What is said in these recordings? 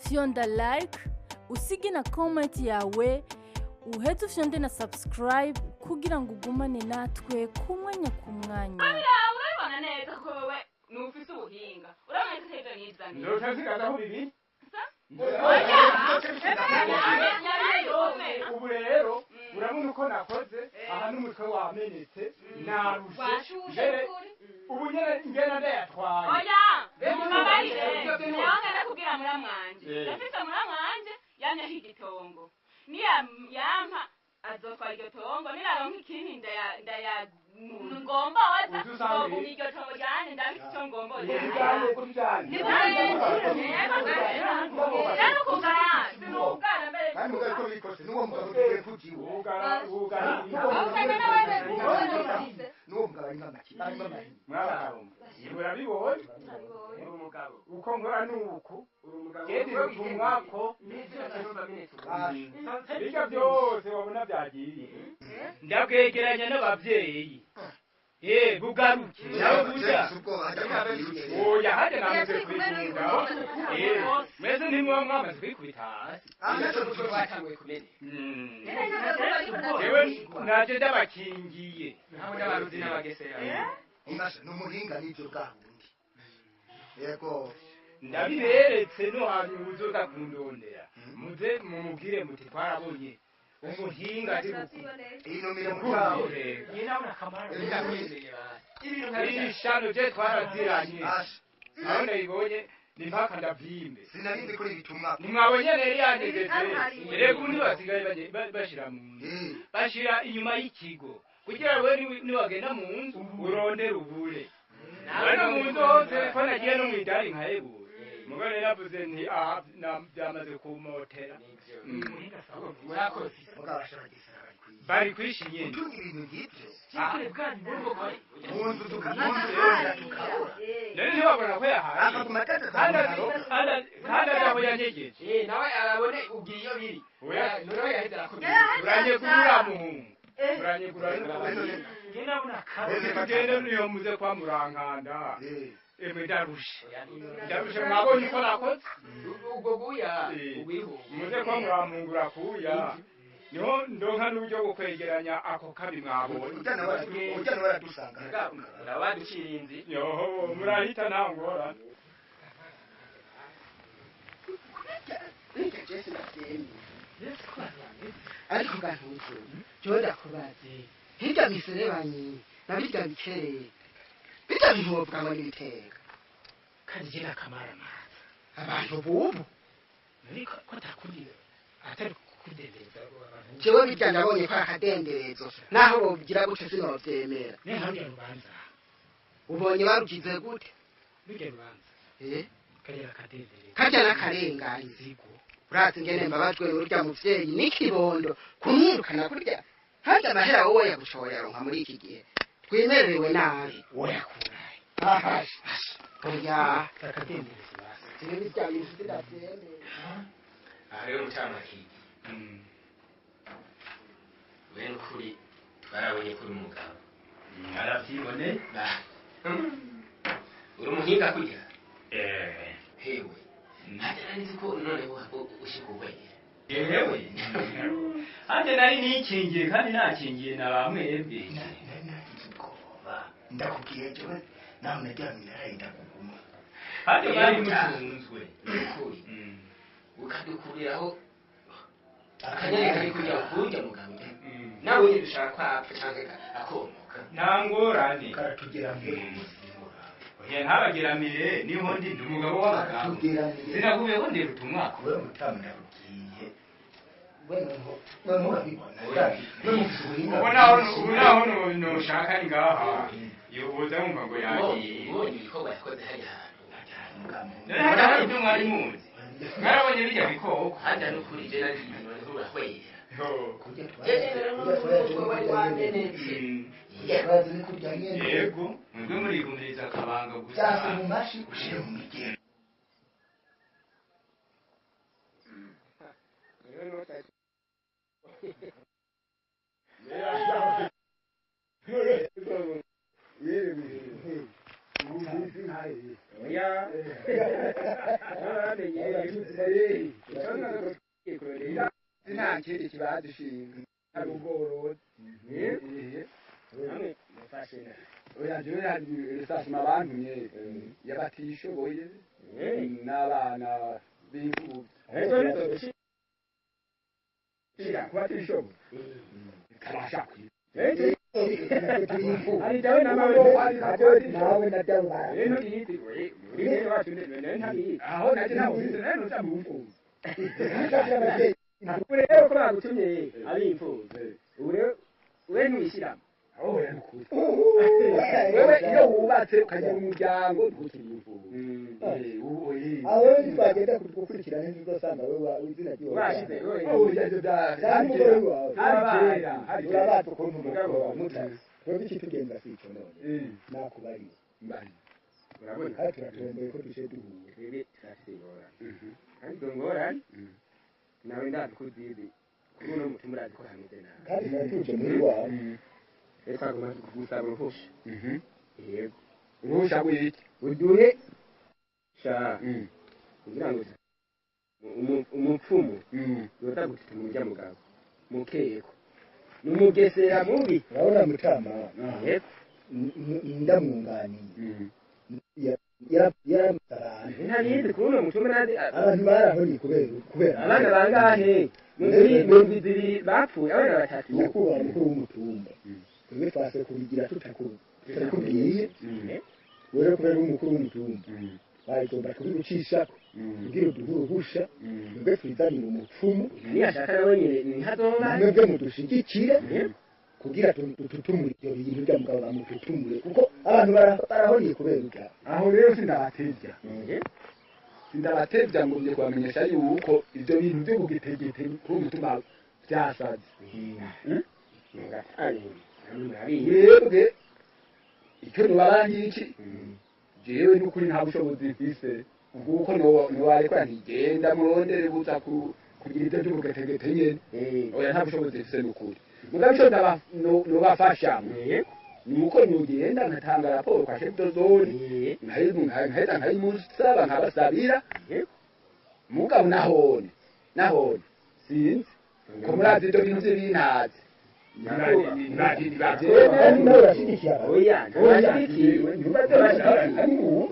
Fyonda like, usige na comment yawe, uheze ufyonde na subscribe kugira ngo ugumane natwe ku mwanya ku mwanya. Urabibona neza ko wowe nufise ubuhinga, urabona ko ivyo nizaniye. Ndoca nsigazaho bibiri. Ubu rero urabona uko nakoze aha, n'umutwe wamenetse, narushe. Washushe. Mbere Ukuri. Ubu nyene ngena ndayatwaye. Oya, mumbabarire, nawe ndakubwira muramwanje. Ndafise muramwanje yamyeho igitongo, niya yampa azotwara iryo tongo, ninaronka ikindi ndaya ngomboza. Uzusange. Nzoguma iryo tongo ryanje, ndabise ico ngomboza. Tujane, tujane. Rero kugara sinugara mbere. Kandi mugabo ko bikose n'uwo mugabo tugiye kujiwe. Ugara ugara. N'uwo mugabo arimo amaki, arimo amahini. Mwabagabo, murabibonye uko nkora nuku gende rutumwako bijya byose wabona byagiye, ndabwegeranya n'abavyeyi bugaruke nawe burya. Oya, hajya namaze kwikunda. Mwese ntimuba mwamaze kwikubita hasi. Jewe naje ndabakingiye. Ungasha n'umuhinga n'ibyo bwa bundi, yego. Ndabiberetse, no hanyuma uzoza kundondera muze mumubwire muti twarabonye umuhinga azi Inumire mutaho. Iri shano je twaraziranye. Asha. Aho ndabibonye ni mpaka ndavyimbe. Sinarinzi kuri ibitumwa. Nimwabonye rero yanyegeje, erega ubu ntibasigaye bashira mu nzu, bashira inyuma y'ikigo kugira we niwagenda mu nzu urondere ubure bano mu nzu hose, ko nagiye no mw'idari nkahebura. Mugabo rero navuze nti aha byamaze kumotera. Mugabo ashabagisira bari kwiye Bari kwishi nyene. Utunga ibintu nk'ibyo mu nzu mu nzu yongera tukabura. Rero ntibabona ko yahaye. Akaguma atata. Kandi azi aho yanyegeje. Nawe arabone ubwiye iyo biri. Oya. Noneho yaheze arakubwira. Uranyegura muhungu, uranyegura. Tugende niyo muze kwa murankanda. Emwe, ndarushe, ndarushe, mwabonye uko nakoze. Ubwo guya ubwihu. Muze kwa murampungura kuya, niho ndonka n'uburyo bwo kwegeranya ako kabi mwabonye. Ujya nawe aradusanga. Urabaducira inzi. Yoho, murahita, nta ngorane. Reka jesi ndavyemeye, ariko gantuze jewe ndakubaze, hirya miserebanyi na birya bikereye, birya bintu wovuga ngo n'ibitega. Kandi jye nakamara amazi. Abantu bubu. Ariko ko atakundi atari kudendereza abantu. Jewe birya ndabonye ko ari akadenderezo, naho bogira gute sinovyemera. Ne nka rurya rubanza. Ubonye barugize gute? Rurya rubanza. Eh. Kariya akadendereza. Karya n'akarengane. Zigo. Urazi ingene mbabajwe n'urya muvyeyi n'ikibondo kumwirukana kurya? Harya amahera wowe yagushoboye aronka muri iki gihe twimerewe nabi? Woyakurahe? Ahasha, oya. Akadendereza basi. Jewe birya bintu sindavyemera. Aha rero mucamakigi, we n'ukuri twarabonye ko uri umugabo. Aravyibone. Uri umuhinga kurya. Hewe, ntajya nari ko noneho ushika ukwegera. Yewe, hanje nari nikingiye kandi nakingiye na bamwebwe. Nari nagize ubwoba, ndakubwiye, jewe naho naryamye naraye ndakuguma. Hanje mwari mutunzwe. N'ukuri ukadukuriraho akanyanya kari kujya kurya mugabo, nawe nyine dushaka kwapfa cyangwa akomoka. Nta ngorane. Karatugeramiye. Oya, ntabageramire, niho ndi umugabo w'abagabo. Karatugeramiye. Sinakubiye ko ndi rutumwako. We mutamu, ndakubwiye, we noneho urabibona, we mufise ubuhinga. Ubu naho noshaka ni ngaha yoboza wumva ngo yagiye. Ubonye ibikorwa yakoze hariya hantu. None hari ibyo mwari muzi, mwarabonye bijya bikoko. Hajya n'ukuri je nari noneho urahwera. Yo. Kurya. Jeje. Twazi ni kurya nyene. Yego, mwebwe murigumiriza akabanga gusa. Byase mu mashi ushire mu migero. Oya. Nta kindi kibadushinga ari ubworozi. Oya, jewe hari risasuma bantumye y'abatishoboye n'abana b'imfuvyi. Kubatishoboye kabasha kwiga. Aho naje ntabuze nawe nuca mu mfuvyi. Ubu rero ko bagutumye ari imfuvyi, ubu rero we ntiwishyiramo. Oya, nukuri wewe iyo wubatse ukagira umuryango ntukiri imfuvyi. Aho ntitwagenda gukurikirana ntuzosanga wewe izina ryiwe Washize. Oya, ivyo cyane umugore wawe hari kera, hari kera. Urabazi ukuntu umugabo wawe mutasi twebwe ikitugenza si ico none nakubariye. Mbari. Urabona. Kandi turatomboye ko duce duhuye. Twebwe turafise ingorane, kandi izo ngorane nawe ndazi ko uzizi. Kuri uno mutima urazi ko hameze nabi. Kandi twari tuje muri wawe. Rero twagomba kugusaba uruhusha. Yego. Uruhusha rw'iki? Uduhe sha kugira ngo umupfumu yoza gutuma urya mugabo mukeko ni umugesera mubi. Urabona mutama. Yego. Ndamwunganiye yaramusarane. Ntabizi kuri uno mutumba nazi. Abantu barahonye kubera Abana bangahe mu ndwi 2 bapfuye? Abana batatu. Nyakubahwa mukuru w'umutumba, twebwe twase kubigira tutakubwiye wewe kubera uri umukuru w'umutumba, bagomba kubigucishako kugira uduhe uruhusha mwebwe twizanire umupfumu. Niyashaka nawe nyine ntihazoba. Mwebwe mudushigikire kugira dututumure ibyo bintu bya mugabo bamututumure, kuko abantu barahoniye kubera urya. Aho rero sindabatevya, sindabatevya ngo ngiye kubamenyesha yuko ivyo bintu vyo kugitegete kuri umutumba vyasaze. Mwebwe icyo nobara ngiki, jewe n'ukuri nta bushobozi mfise bw'uko nobarekura ntigenda murondere buza kugira ivyo vy'ubugetegete nyene. Oya, nta bushobozi mfise n'ukuri. Mugabo ico nobafashamwo nuko nogenda nkatanga raporo kwa chef de zone, nkaheza nkayimusaba, nkabasabira. Mugabo nahone sinzi ko murazi ivyo bintu vy'ibintazi. Kandi nawe urashigikiye abantu. Oya, ntibashigikiye,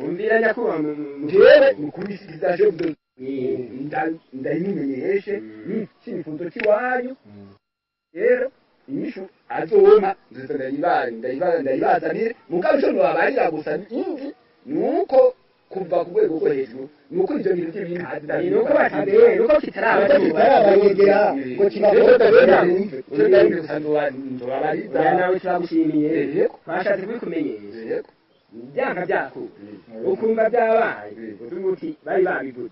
umvira nyakubahwa. Jewe nukubisikiza chef de ndayimumenyeshe n'icyifuzo cy'iwanyu. Rero inyishu azoma nziza ndayibazanire. Mugabo ico nobabarira gusa inzi nuko kuva ku rwego rwo hejuru nuko ivyo bintu vy'ibintazi Nuko batizeye nuko kitaraba. Kitarabayegera ngo kibagore. Nzobabariza. Oya, nawe turagushimiye. Yego. Twashatse kubikumenyesha. Yego. Byanka byakura ukumva byabaye uvuga uti bari babivuze,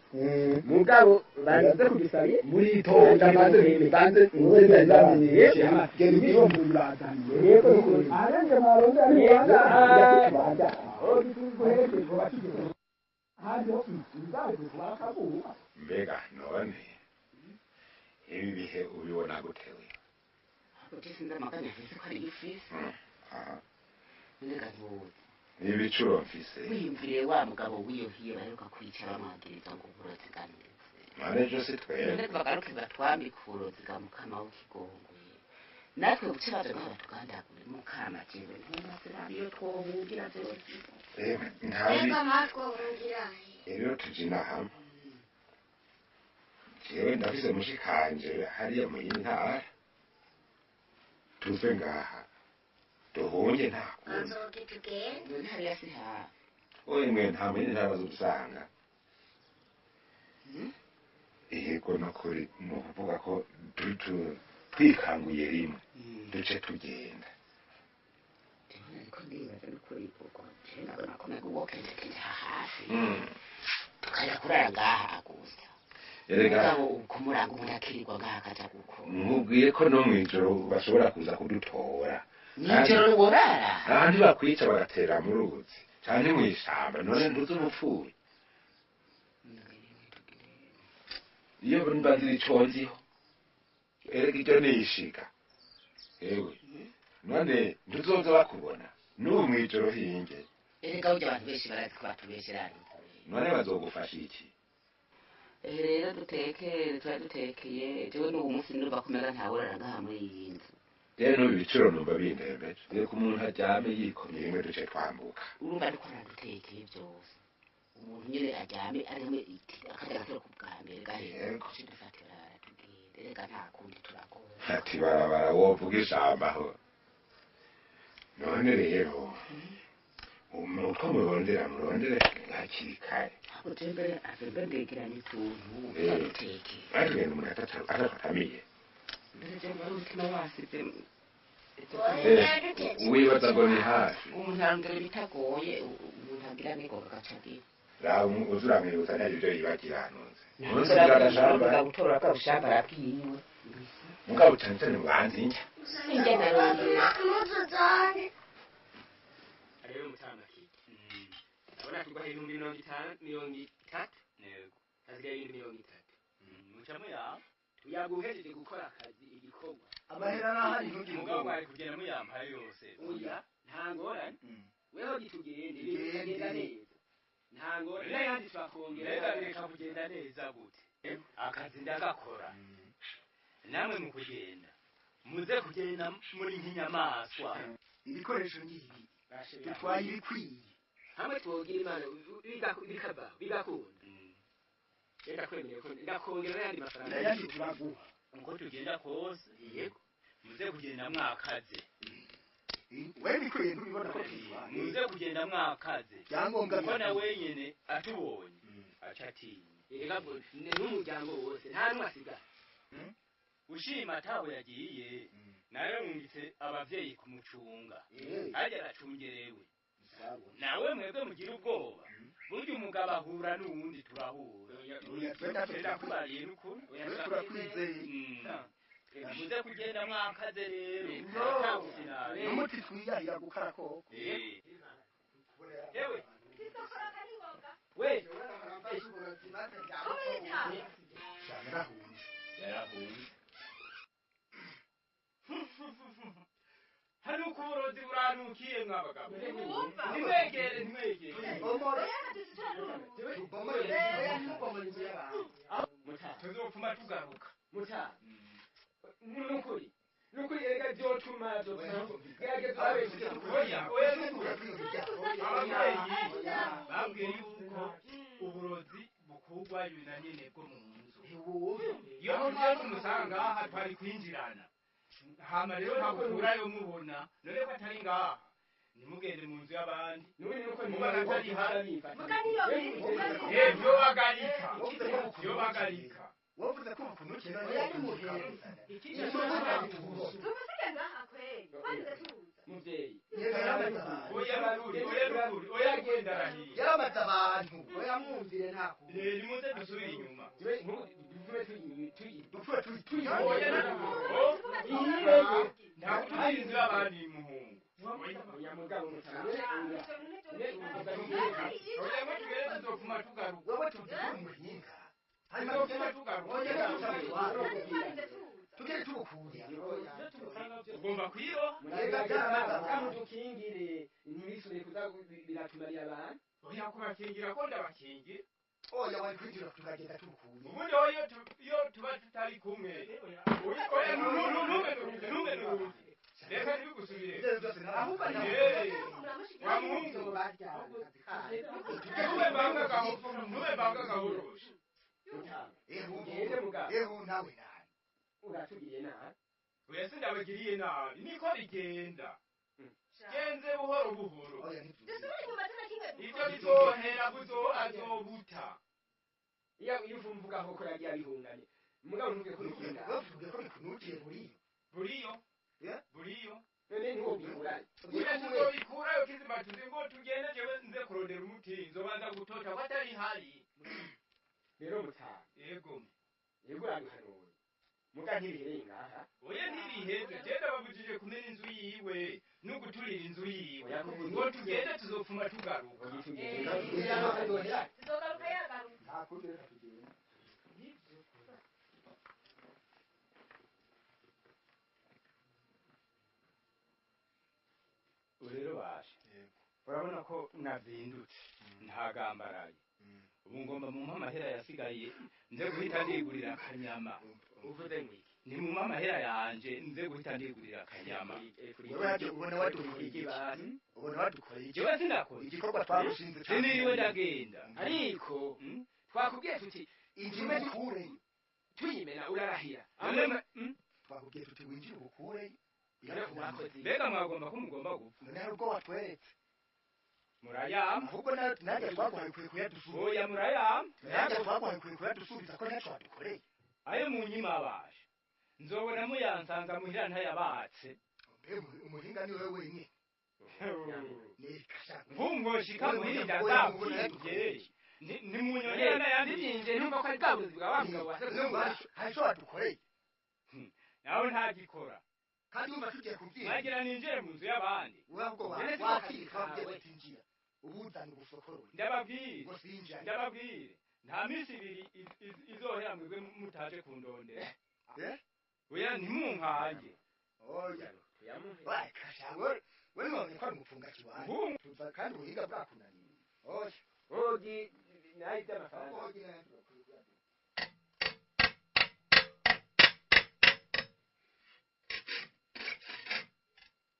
mugabo banze kudusabiye. Muritonda, banze banze nze ndabamenyeshe. Genda Inyishu muyibazanire. Yego, nukuri. Arenge mwarondera Yego. Mbega none ibi bihe ubibona gute we? Uti sinzi amaganya mfise ko ari iyo ufise. Aha. None gavuze. Ibicuro mfise. Wiyumviriye wa mugabo wiyohiye baheruka kwica bamwagiriza ngo uburozi bwameze. None ejo si None twebwe? bagaruke batwambike uburozi bwa mukama w'ikigongwe, natwe buce baje ngaho batugandagure. Mukama, jewe ntumaze nabi iyo twohungira vyose. Emwe, ntabi. Mbega mwatwohungira he? Rero tuje inaha, jewe ndafise mushikanje hariya mu yindi ntara. Tuve ngaha duhunge, nta kundi. Nzoge tugende. None hariya si hawe? Oye mwe, nta mu yindi ntara bazodusanga. Yego, nukuri ni ukuvuga ko twikanguye rimwe duce tugenda. Ariko ndibaza n'ukuri ubwo jewe ndabona ko mega uwokendekenje aha hafi tukaja kurara ngaha gusa. Erega Mugabo kumuranga umuntu akirirwa ngaha akaja gukora. Nkubwiye ko no mw'ijoro bashobora kuza kudutora. Mw'ijoro worara? Kandi bakwica bagatera mu ruzi canke mw'ishamba. None ntuzi ubupfuye iyo mbanzira ico nziho. Erega iryo nishika ewe, none ntuzoza bakubona n'ubu mw'ijoro hinge. Erega burya abantu benshi barazi ko batubesherana. None bazogufasha iki? Rero dutekere, twari dutekeye jewe n'ubu munsi ndumva kumera ntawurara ngaha muri iyi nzu. Rero n'ubu ibiciro numva bindembeje. Reka umuntu aryame yikomye rimwe duce twambuka. Urumva ariko aradutekeye byose. Umuntu nyine aryame ari hamwe akarya agatero ku bwa mbere gahera. Duce dufata ibarabara tugende, reka nta kundi turakora. Ati barabara wovuga ijambo aho. None rero uko murondera murondere hakiri kare. Utembere azembe ndegeranya utuntu dutekeye. Atugenda umuntu atatamiye. Mbere je mbona umutima wasize. Wibaza ngo ni hafi. Umuntu arondera ibitagoye, umuntu agira n'ingoga agaca agira. Raha uza uramwibutsa ntabyo ibyo yibagira hanunze. Umunsi ugira agashamba. Gutora bwa bushamba arabwiwe. Mugabo cane cane mubanze indya. Indya ndarondera. Impuzu zanje. Rero mutambakike. Ndabona tuguha 50,000 30. Yego. Hasigaye ibindi 30. Muca muya. Tuyaguhejeje gukora akazi igikorwa. Amahera arahari ntugire Mugabo ubwoba. mwari kugenda muyampaye yose. Oya, nta ngorane. Weho gitugende, ibintu bikagenda neza. Nta ngorane. N'ayandi twakongera. Mbega bireka kugenda neza gute? Akazi ndagakora. Namwe mu kugenda muze kugenda muri nk'inyamaswa. Ibikoresho ngibi dutwaye ibikwiye. Hamwe twogira Imana bikava bigakunda. Reka kwemera ko ndakongera n'ayandi mafaranga. N'ayandi turaguha. Uko tugenda kose. Yego. Muze kugenda mwakaze. We bikwiye ntubibona ko tubitwaye. Muze kugenda mwakaze. Ibyangombwa Kuko na wenyene atubonye aca atinya. Reka n'umuryango wose nta n'umwe asigaye. Ushima ataho yagiye nararungitse abavyeyi kumucunga. Harya aracungerewe. Nawe mwebwe mugira ubwoba. Burya umugabo ahura n'uwundi turahura. Ndakubariye n'ukuri. Turakwizeye. Muze kugenda mwakaze rero. N'umuti twiyahira gukara koko. Ewe. We. Yarahunze. Yarahunze. Hano uburozi buranukiye mwabagabo. Ntimwegere ntimwegere. Tuzopfuma tugaruka. Muta. Nukuri. Nukuri erega vyotuma gerageza urabeshe. Oya, oya nukuri. Abavyeyi babwiye yuko uburozi bukurwayo na nyene bwo mu nzu. Iyo tugiye kumusanga aha twari kwinjirana. Hama rero ntabukurayo mubona, none ko atari ngaha. Nimugende mu nzu y'abandi. Mubona atari hari. Vyobagarika. Vyobagarika. Wavuze ko ukuntu none yari Tumusige ngaha kweli. Twarinze tuza. Muvyeyi. Oya nukuri, oya nukuri, oya genda arahiye. Yaramaze abantu. Oya mwumvire nta kuntu. Nimuze dusubire inyuma. Dupfe turi. Oya nukuri. Ntabwo turi inzu y'abandi muhungu. Oya mugabo mutanga. Oya ngo tugende tuzopfuma tugaruka. Wewe tuzi ko umuhinga. Tuzopfuma tugaruka. Tugere tubukuye. Ugomba kwiroha. Dukingire ntibisubire kuza biratumarira abantu. Oya kubakingira ko ndabakingira. Oya wari kwinjira tukagenda tubukuye. Ubundi iyo tuba tutari kumwe. Oya ntume nurugi. Reka ntibigusubire. Wa muhungu. Ntume banga gahoroshe. Ehu nawe nabi. Uratugiriye nabi. Oya sindabagiriye nabi. Niko bigenda. Genze buhoro buhoro. Dusubire inyuma tena kimwe. Ivyo bizohera buzo azobuta. Iyo uvumvuga ko yagiye abihunganye. Mugabo ntuvuge ko bikunda. Bavuge ko bikunukiye buriyo. Buriyo? Buriyo? None ntiwobikurayo. Oya tuzobikurayo kizima tuzi ngo tugende jewe nze kurondera umuti nzobanza gutota ko atari hari. Rero mutaha. Yego. Yego urabihanuye. Muga ntibihereye ngaha. Oya ntibiheze. Je ndababujije kumena inzu yiwe no guturira inzu yiwe. Ngo tugende tuzopfuma tugaruka. Tuzogaruka yagaruka. Nta kundi reka tugende. Rero bashe. Urabona ko nazindutse ntagambaraye. Ubu ngomba mumpe amahera yasigaye nze guhita ndigurira akanyama. Uvuze ngwiki? Ni mumpe amahera yanje nze guhita ndigurira akanyama. Wewe ubona wadukoreye iki? Ubona wadukoreye iki? Jewe sinakoze igikorwa twagushinze. Siniriwe ndagenda. Ariko twakubwiye tuti injira ukureyo, tuyimena urarahira. Twakubwiye tuti winjire ukureyo. Mbega mwagomba ko mugomba gupfa? None hari ubwo watweretse? Murayama. Ahubwo nanjye twaguhaye ukwiye kuyadusubiza. Oya, murayama. Nanjye twaguhaye ukwiye kuyadusubiza ko ntacyo wadukoreye. Ayo munyima abasha nzobona muyansanza muhira ntayabatse. Mbe umuhinga ni wewe wenyine. Nkumwoshika muhira ndazakwiye. Nimunyonera n'ayandi. Ndibyinje ntumva ko ari bwa buzi bwa wa mugabo wa Hari icyo wadukoreye. Nawe ntagikora. Kandi wumva tugiye kubyina. Mwagira ninjire mu nzu y'abandi. Wewe ahubwo wakira twabwiye tutinjira. Ubuzana ubusokorore. Ndababwire. Ngo sinjira. Ndababwire. Nta minsi ibiri izohera mwebwe mutaje kundondera. Eh? Oya, ntimunkange. Oya. Wae kasha wewe none ko ari umupfunga kiwanje. Tuza kandi ubuhinga bwakunaniye. Oya. Ogi nayi by'amafaranga. Ogi nayi.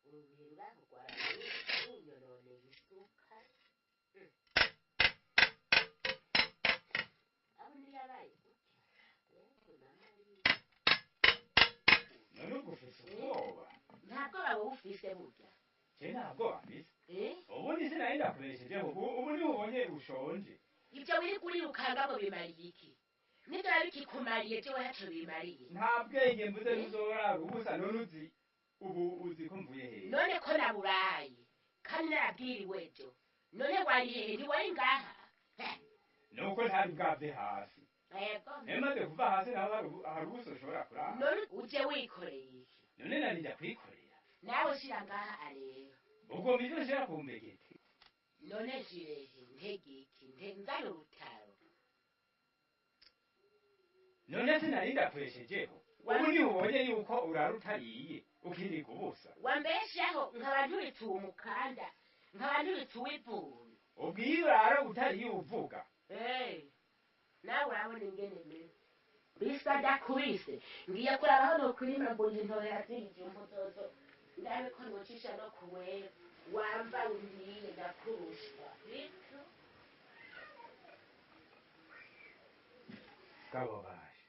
Urubuye rurahugwara runyononeye isuka. Abo ntiyabaye gutya. Yego mama. None ubwo ufise ubwoba? Nta bwoba wowe ufise burya. Je nta bwoba mfise. Eh? Ubundi sinari ndakureshejeho, ubu niho ubonye ushonje. Ibyo wiriko urirukanga ngo bimariye iki? Nibyo biba bikikumariye jewe ntaco bimariye. Nta bwenge mbuze ntuzorara ubusa. None uzi ubu uzi ko mvuye hehe? None ko naburaye kandi narabwiriwe ejo. None wari hehe? Ntiwari ngaha? Nuko ntari bwave hasi. Yego. Nari maze kuva hasi naho hari ubusa ushobora kurara. None uje wikoreye iki? None nari ndakwikorera. Nawe shira ngaha arero. Ugomba ivyo nshira ku mbegeti? None shirehe ntege iki? Nzane urutaro. None sinari ndakureshejeho. Ubu niho ubonye yuko urara utariye ukiriga ubusa. Wambeshaho nkaba nturitse uwo mukanda, nkaba nturitse uw'ivuntu. Ubwo iyo urara utariye uvuga. Eh, nawe urabona ingene meze. Bisa ndakubise ngiye kuraba aho nokwirima mbonye intorera z'ibijumbu zozo ndabe ko nocisha no kuwera wamba undiye ndakurushwa bityo. Gabo baje.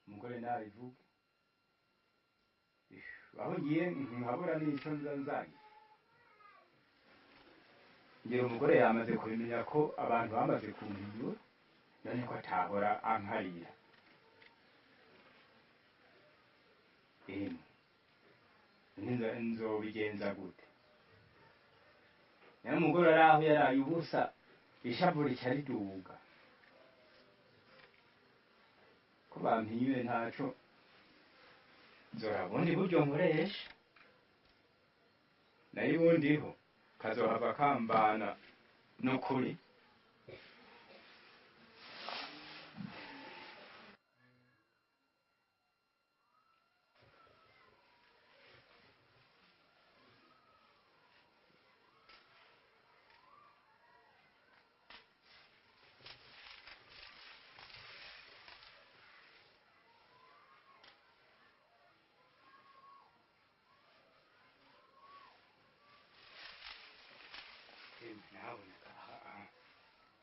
Umugore nabivuge. Aho ngiye nkabura n'ico nza nzanye. Ngira umugore yamaze kubimenya ko abantu bamaze kumpinyura, none ko atahora ankarira. Emwe, nzobigenza gute? Nayo umugore ari aho yaraye ubusa, ishavu rica riduga. Ko bampinyuye ntaco, nzora bundi buryo nkoresha. Nayo ubundiho kazohava kambana n'ukuri. Naboneka aha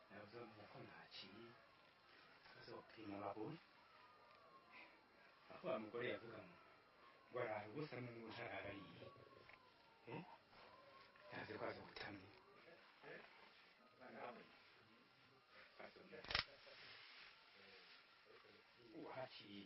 nawe uzomenya ko naciye bazopima babone aho wa mugore yavuga ngo arara ubusa n'ubu ntarara ariye. Ntazi ko azogutamye. Uhaciye.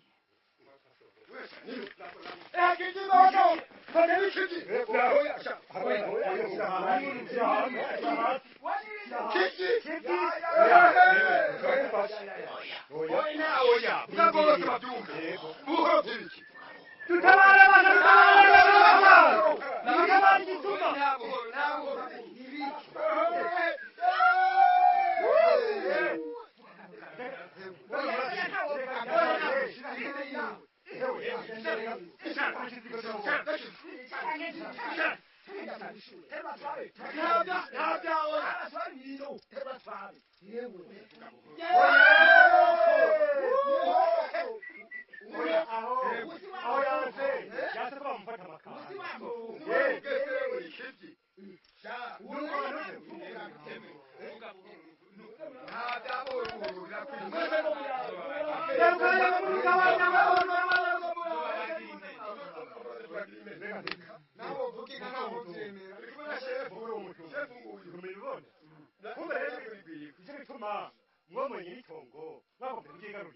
Aho yanse yanse ko bamufata amakara.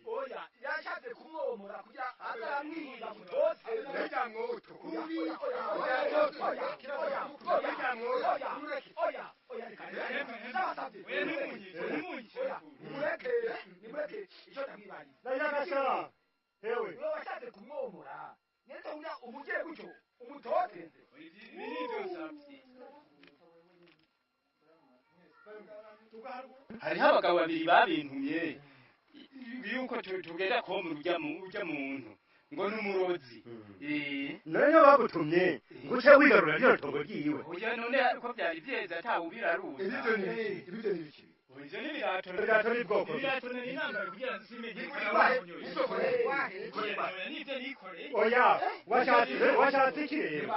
Oya, yashatse kumwomora kugira azaramwiba mutose. Oya, oya, ndabasavye. Nimureke, nimureke ico ndamwibariza. Ndayagasha hewe. Wewe washatse kumwomora nende uya umugire gutyo umutoteze. Hariho abagabo babiri babintumye yuko tugenda komura urya muntu ngo n'umurozi. None bagutumye ngo uce wigarura rino tongo ryiwe? Oya, none ko byari byeze atawubiraruza. Ibyo ni ibyo ni ibiki? Ivyo ni ibirato. Ibirato ni bwoko ki? Ibirato ni intambara kugira nsimenye. Nivyo nikoreye. Oya, washatse iki rero?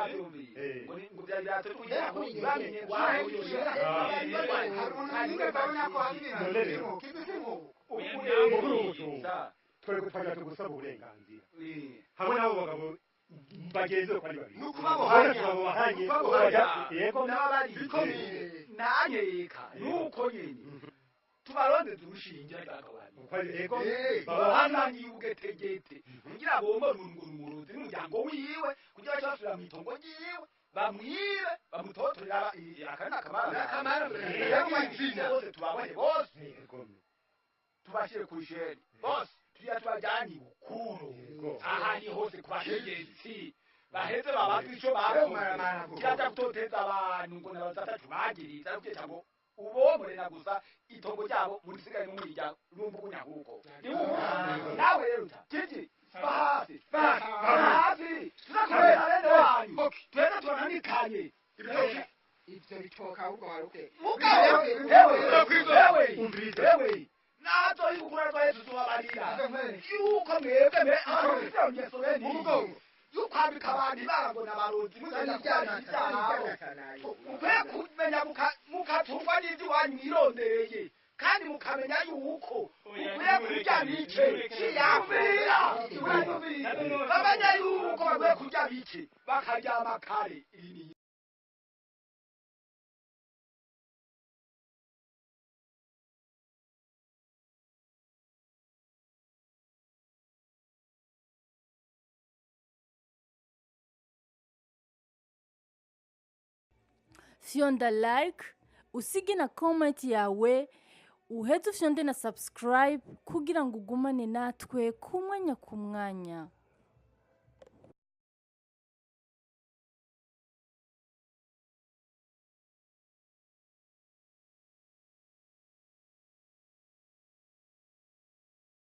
Ngo byari birato kugira ngo bamenye. None rero mukuru w'umutumba, twari twajya tugusaba uburenganzira hamwe n'abo bagabo bagenzi be ko ari babiri. Nukubabohanya. Tubabohanye. Nukubabohanya. Yego. N'ababari ntanyeka nuko nyene tubarondeze urushinge ariko Yego. bahananye ubugetegete kugira bomore urungo rumurozi n'umuryango wiwe, kugira bace basubira mw'itongo ryiwe bamwibe, bamutotorera. Aka ni akamara bose, tubabohe bose, tubashire ku isheri bose, tuya tubajyane ibukuru ahari hose ku bategetsi, baheze babazwe ico bakoze. Kiraja gutoteza abantu ngo nabatatu bagiriza ariko ngo ubomorera gusa itongo ryabo murisigaye mumurya rumbugunya huko. Nawe rero uta kiki bahasi bahasi tuzakorera bene wanyu twese tunanikanye. Ivyo bitoka ahubwo waruke. Mugabo hewe, hewe, hewe, nazo ikukura twa Yesu tubabarira yuko mwebwe mwe abantu ngeso bene yukwambika abantu ibara ngo nabarozi mugenda kubarira ivyabo. Mukwiye kumenya mukaturwa n'ivyo iwanyu mwirondereye, kandi mukamenya yuko mukwiye kurya bike. Yumvira, uranyumvira? Bamenya yuko bakwiye kurya bike bakaryama kare. Iyi ni Fyonda like, usige na comment yawe, uheze ufyonde na subscribe kugira ngo ugumane natwe ku mwanya ku mwanya.